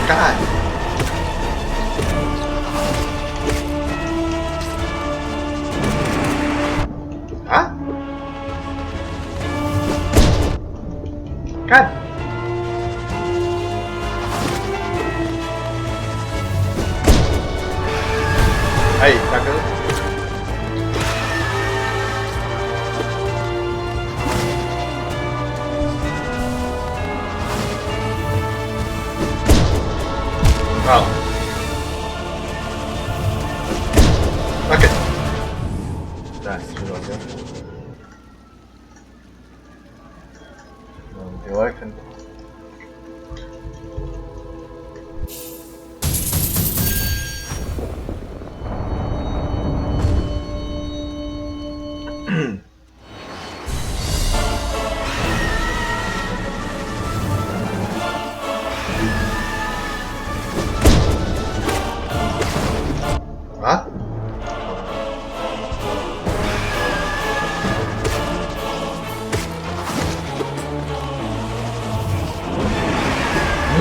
幹！啊？幹！哎，大哥。好。OK。來，出來先。嗯，對我看。啊？嗯？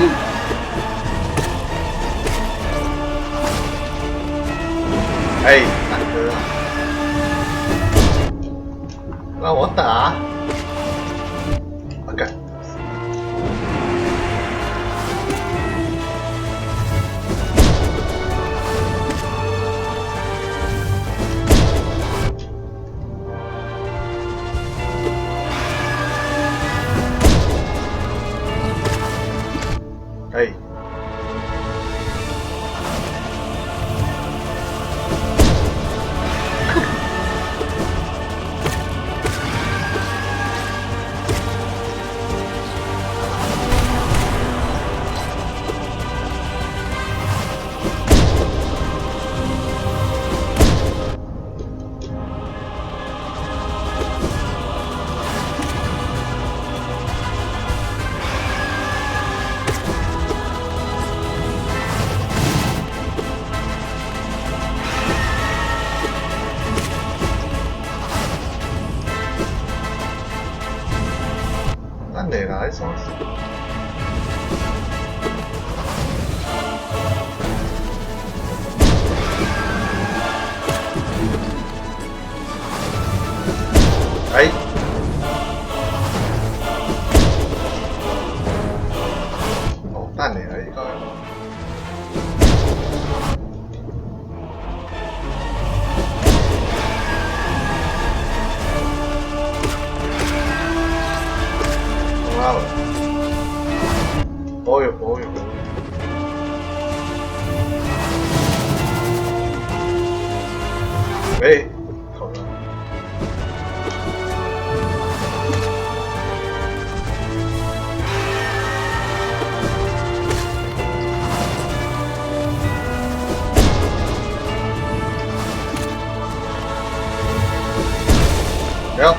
哎，大哥，讓我打。OK。哎。等下啦，你創啥？哎，哦，等下啦，應該。啱啦。哦喲，哦喲。哎，好了。不要跑。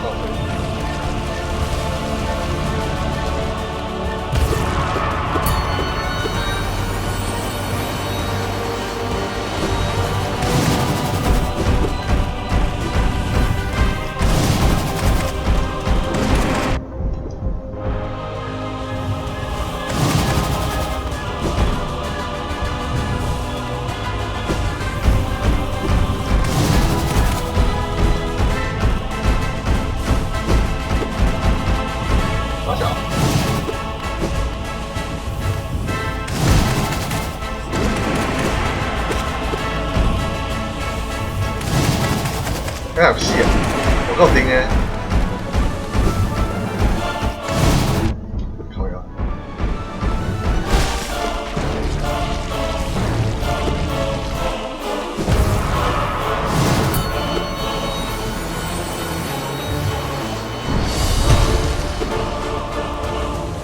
傻小。敢有死啊！有夠定的。靠腰。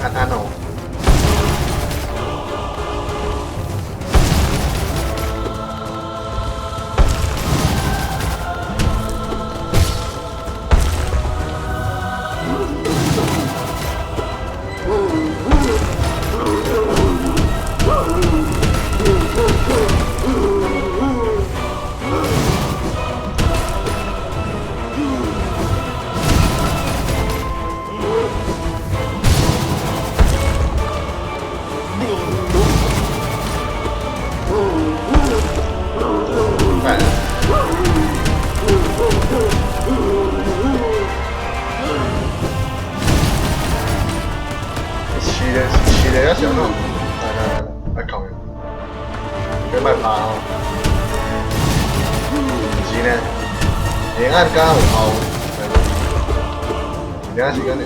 安安哦。啊，是按怎？來來來來，來靠佢，佢莫拍哦。是呢，下眼敢有後，一點時間呢。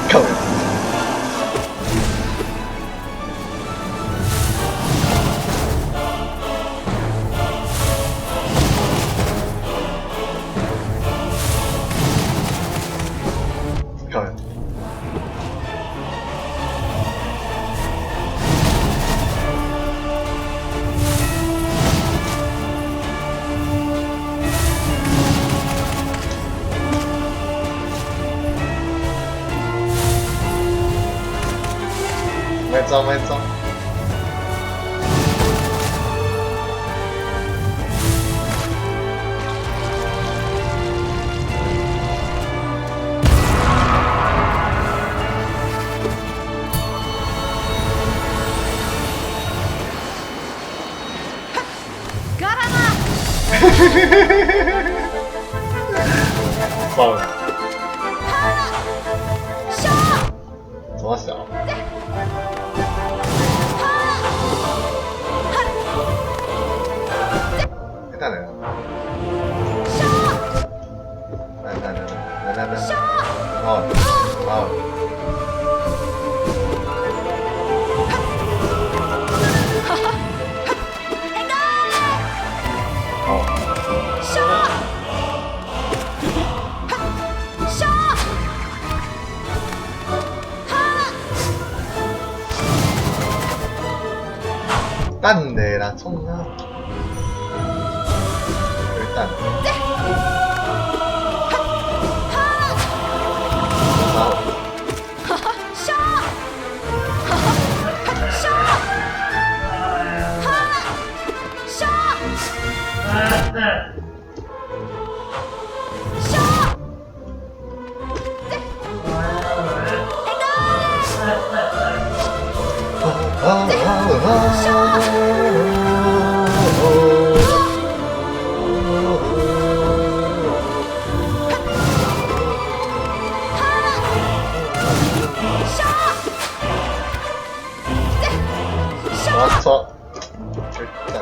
靠！靠！莫走，莫走。ガラナ。算了。殺。怎麼小？欸，等下。殺。來來來來來來。好，好。好。殺。殺。哈。等下啦，創啥？去等。啥？殺。殺。哈。殺。殺。啊啊啊！我錯，去等。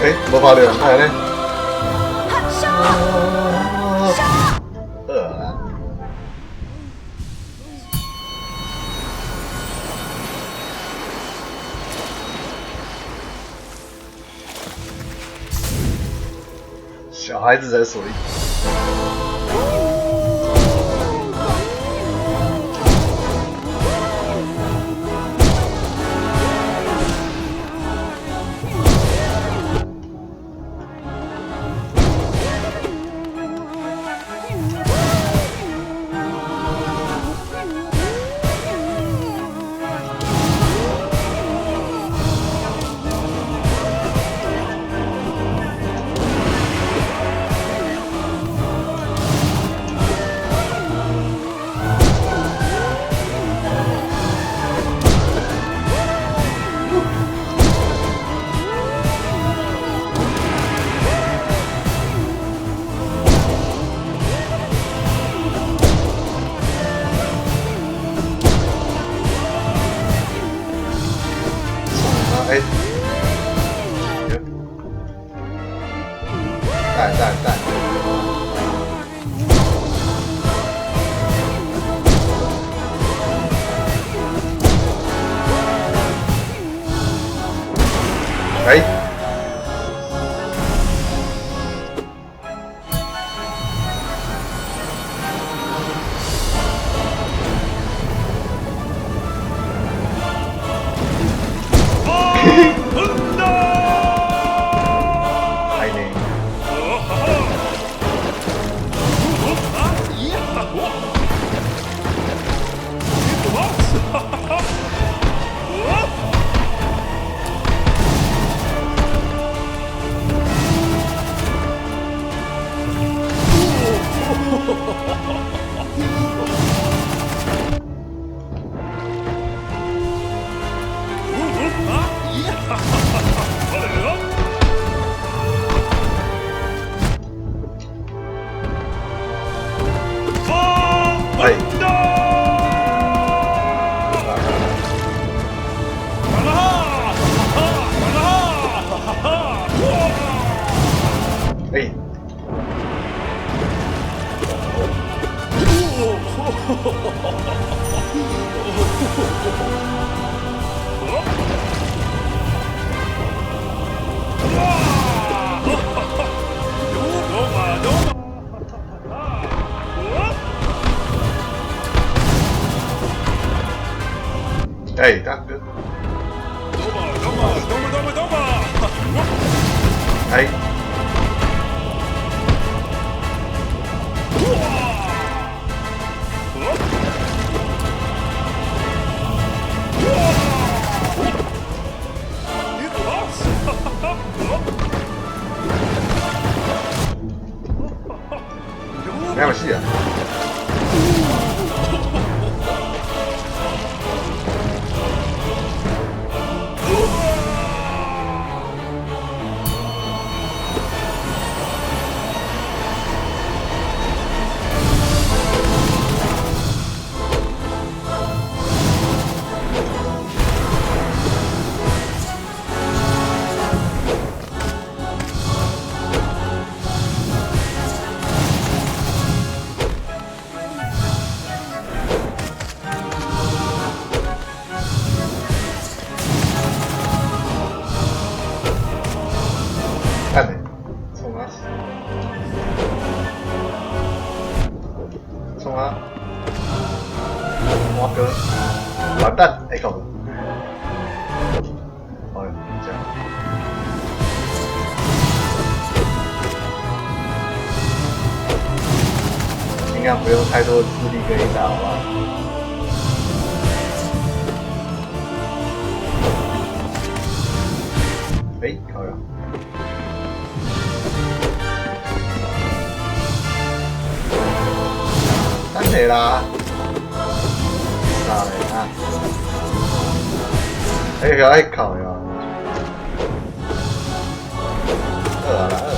欸，無拍著，哪會呢？殺。好啊。小孩子才鎖定。哎，大哥。哎。你还有戏啊？看嘞，冲啊！冲啊！蛙哥，完蛋！哎靠！哎，这样。尽量不用太多智力跟你打，好吧？哎，靠呀！等下啦，啥嘞啊？哎呀，哎靠呀！饿啦饿啦！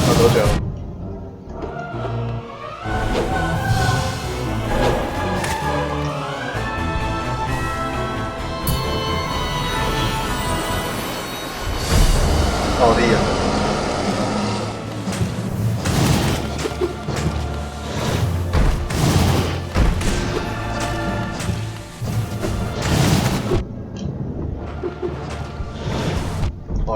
要多久？暴力啊！哎呦，哇！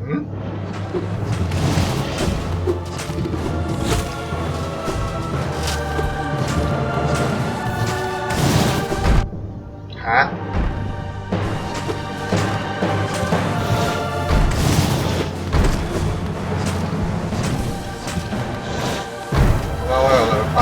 嗯？哈？我刚刚有人反。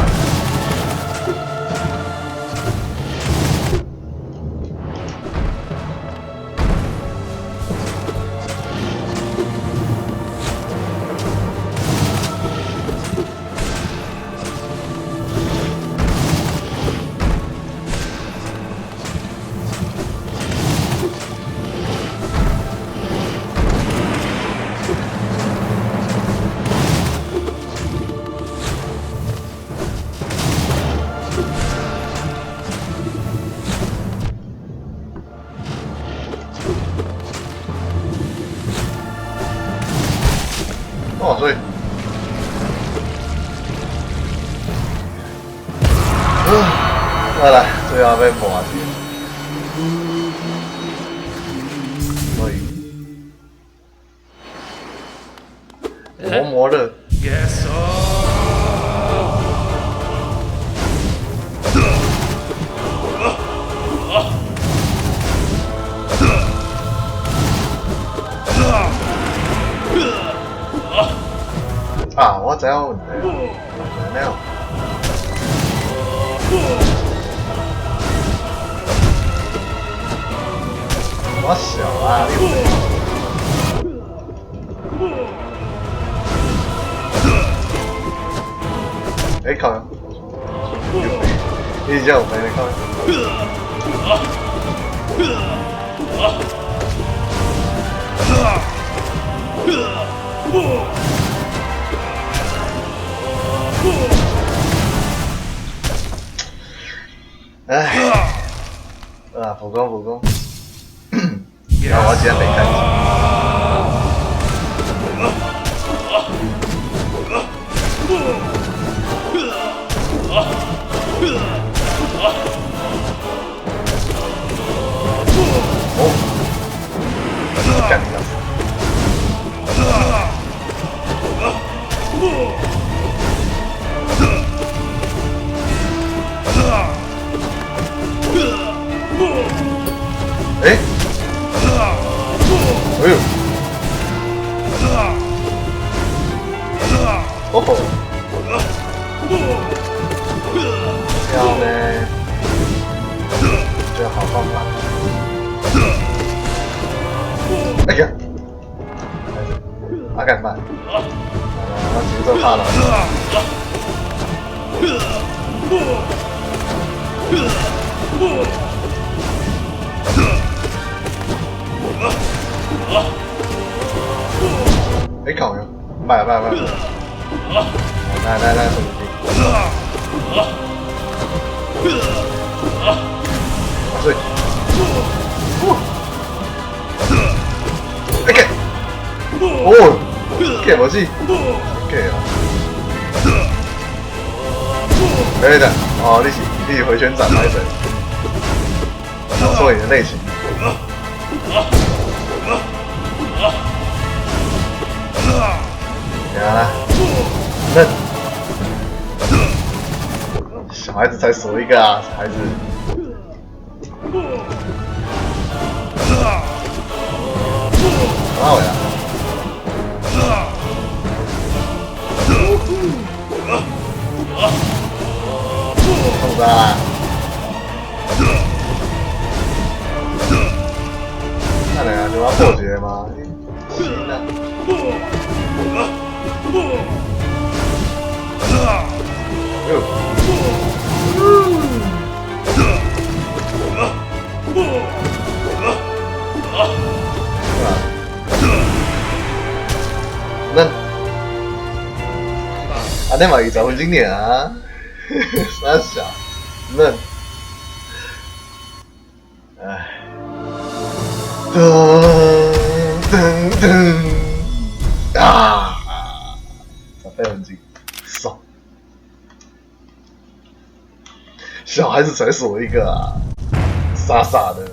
哦，所以，啊，好啦，最後欲磨一下。所以，磨磨樂。 Yes. 啊，我知影問題啊，沒有。我小啊，你有欸，靠！你這有病，你靠！唉，啊，补攻补攻，那我今天没看。哦，干你老师！哎，哎呦，哦吼，这样呢，这好方法。哎呀，阿干嘛？我节奏怕了。哎，靠哟！慢慢慢，来来来，手机。啊对。哎个，哦，给无死，给啊！可以的，哦，你是回旋斩来着，找错你的类型。来，嫩，小孩子才锁一个啊，小孩子。哪位啊？创啥？那两个就要破解吗？行啊。哟。那，啊，你嘛20分钟尔，啥小，嫩，唉，噔噔噔，啊，18分钟，爽，小孩子才锁一个啊，傻傻的。